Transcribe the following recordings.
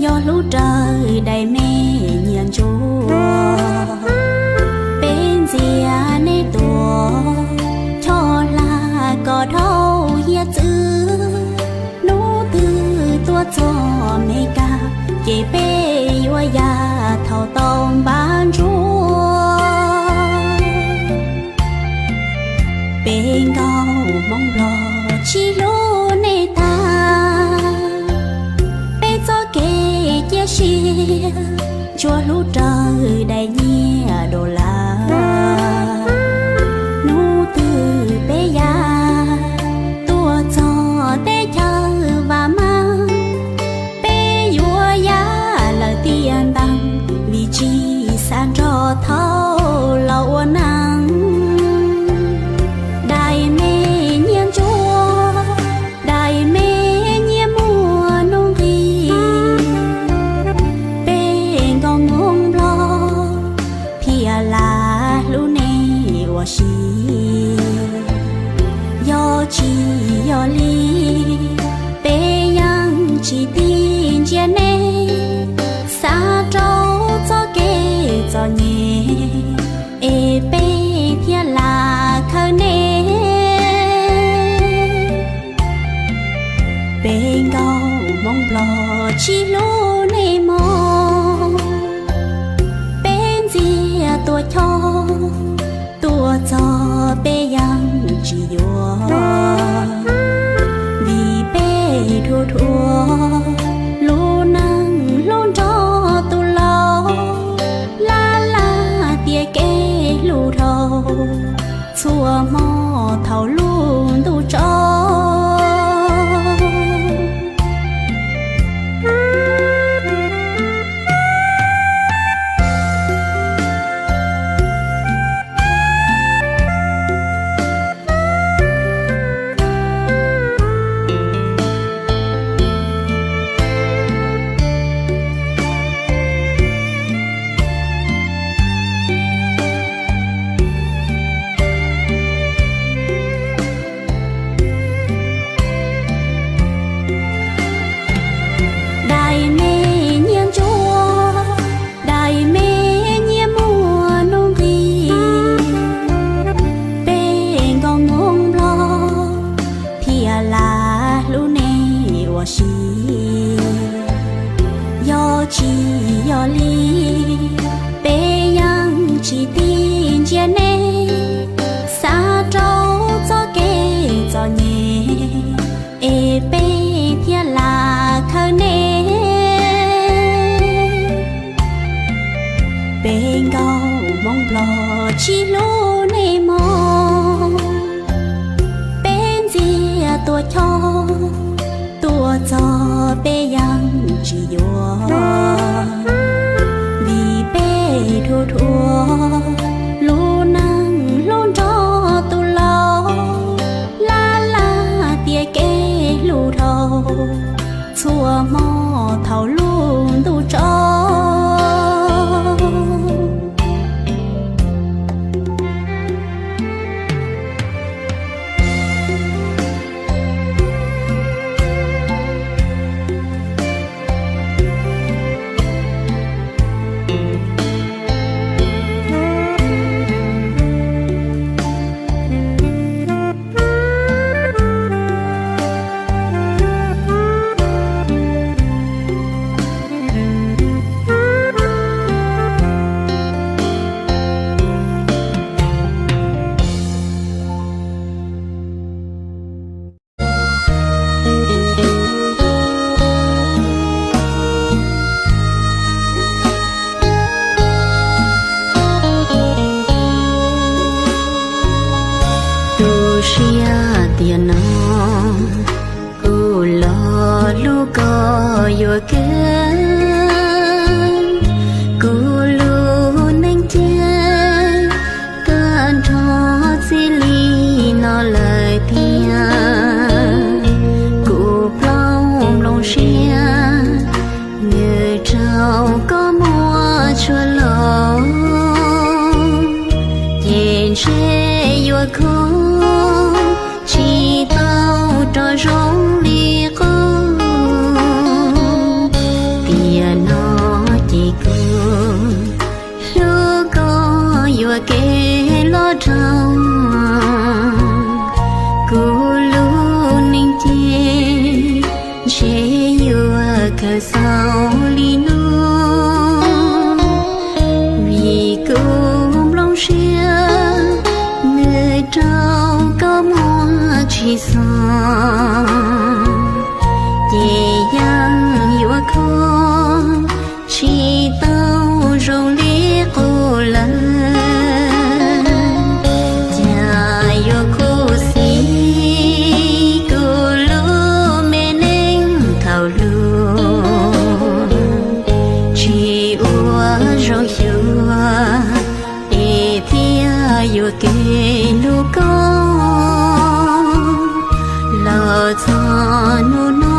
Yog hlub raws daim me nyiaj ntsuag, peb ntxias nej tuaj choj hla kom dhau hiav txwv. Hnub twg tuaj txog Mes Kas ces peb yuav ya thaum tau npab ntsuab. Peb nkauj Hmoob Nplog tsis hlub nej tag, peb txoj kev cia siab ntsuab hlub raws daim nyiaj dollar. Hnub twg peb ya tuaj txog teb chaws vam meej, peb yuav ya lawm tiaj nteeg vim tsis xav nrog thaum los ua neej. Daim me nyiaj ntsuag, daim me nyiaj muaj nuj nqis, peb nkauj Hmoob Nplog thiaj lam hlub nej ua si. Yog tsis yog li, peb yeej tsis tig ntsia nej, xav rau txoj kev txom nyem es peb thiaj lam khawm nej. Peb nkauj Hmoob Nplog tsis hlub nej mog, peb ntxias tuaj choj, tuaj txog peb yeej tsis yuav, vim peb dhuav dhuav lub neej hlub nrog tus laus, laj laj tiam kev hlub dhau txhua hmo thaum lub ntuj tsaus. Daim me nyiaj ntsuag, daim me nyiaj muaj nuj nqis, peb nkauj Hmoob Nplog thiaj lam hlub nej ua si. Yog tsis yog li, peb yeej tsis tig ntsia nej, xav rau txoj kev txom nyem es peb thiaj lam khawm nej. Peb nkauj Hmoob Nplog tsis hlub nej mog, peb ntxias tuaj choj, tuaj txog peb yeej tsis yuav, vim peb dhuav dhuav lub neej hlub nrog tus laus, laj laj tiam kev hlub dhau txhua hmo thaum lub ntuj tsaus. Tu siab tiam no kuv los hlub koj yuav kawg, kuv lub neej ces koj nrog txij li no lawm tiag. Kuv plaub nplooj siab nws raug koj muab tshuaj los, ces ntshe yuav kho tsis tau rov zoo li qub. Kev los rau kuv lub neej ces ntshe yuav kawg xaus li no, vim kuv nplooj siab nws rau koj muaj tsis xaus, ces yeej yuav kho tsis tau zoo li qub lawm. Cas yuav khuv xim kuv lub me neej thaum lub tsis ua zoo xyuas, es thiaj yuam kev hlub koj. Los txog hnub no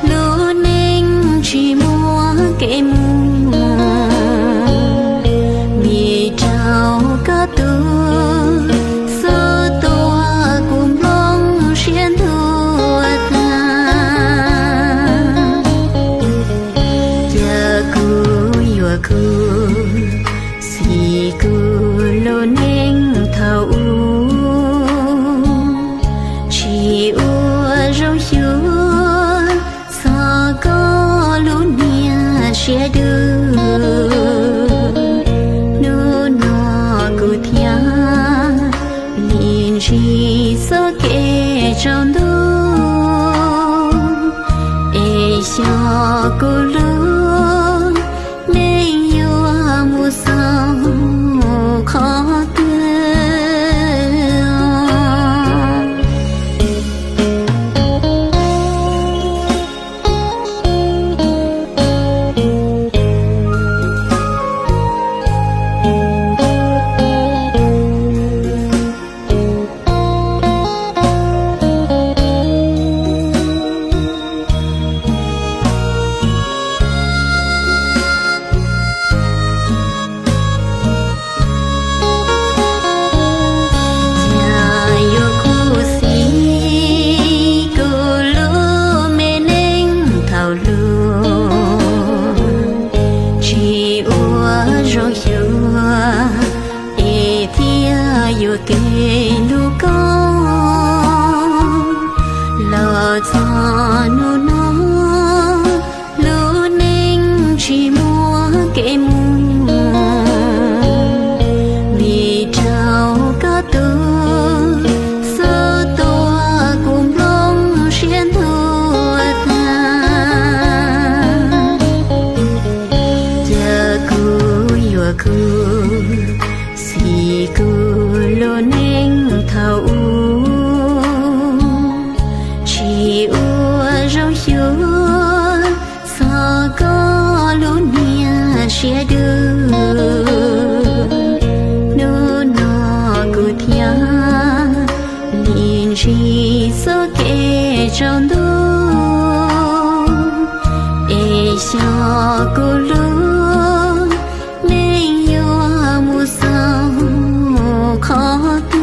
lub neej tsis muaj kev mus, vim rau koj tus xub tua kuv nplooj siab ntuag tag. Cas kuv yuav khuv xim kuv lub neej thaum ub, tsis ua zoo xyuas txog koj lub niag siab dub. Hnub no kuv thiaj li ntsib txoj kev tsaus ntuj, es xyov kuv lub neej yuav mus xaus qhov twg. Cas yuav khuv xim kuv lub me neej thaum lub tsis ua zoo xyuas, es thiaj yuam kev hlub koj. Los txog hnub no lub neej tsis muaj kev mus, vim rau koj tus xub tua kuv nplooj siab ntuag tag. Cas kuv yuav khuv xim kuv lub neej thaum ub, tsis ua zoo xyuas txog koj lub niag siab dub. Hnub no kuv thiaj li ntsib txoj kev tsaus ntuj, es xyov kuv lub neej yuav mus xaus qhov twg.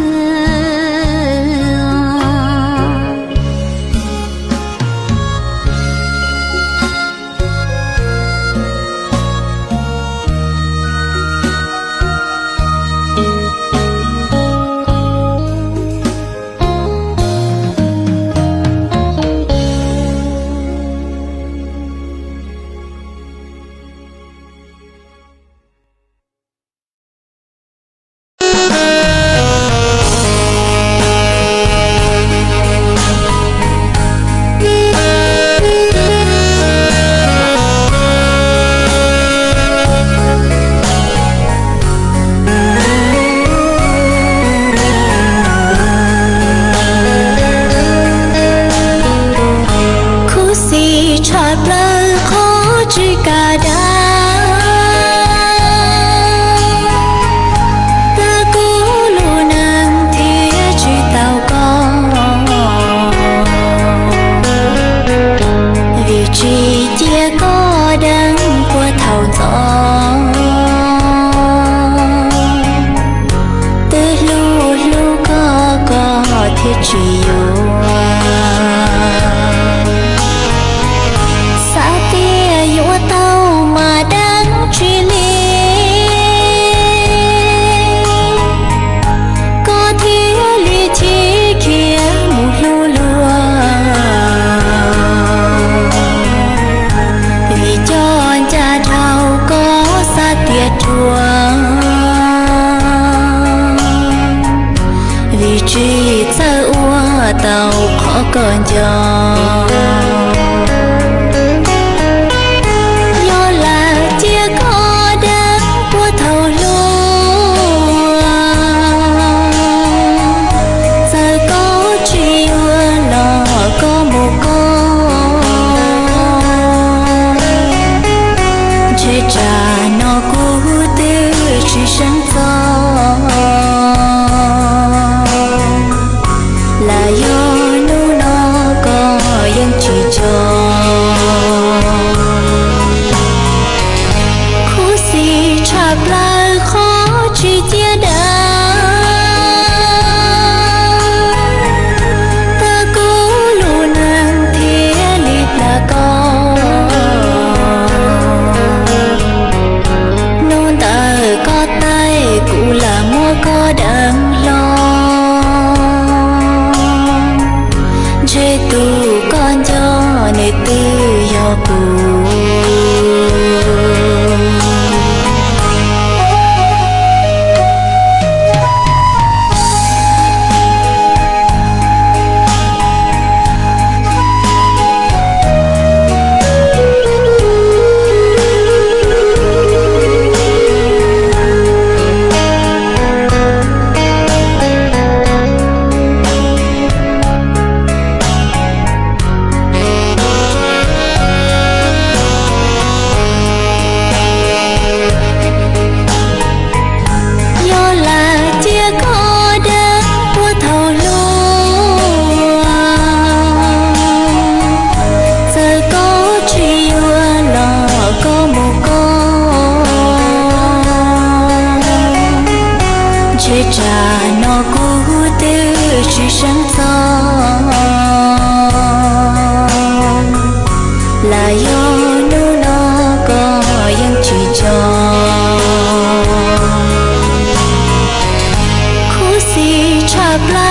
tau qhov koj nco. Yog lam cia koj dab puag thaum hluas, txawm koj tsis yuav los koj mus koj. Ntshe tsam no kuv twb tsis seev txog, lam yog hnub no koj yeej tsis nco. Khuv xim tshaj plaws qhov tsis cia dab, tag kuv lub neej thiaj li plam koj. Hnub ntawm koj taij kuv lam muab koj deev hlo, ntshe tus koj nco nws twb yog kuv. Yog lam cia koj dab puag thaum hluas, txawm koj tsis yuav los koj mus koj. Ntshe tsam no kuv twb tsis seev txog, lam yog hnub no koj yeej tsis nco. Khuv xim tshaj plaws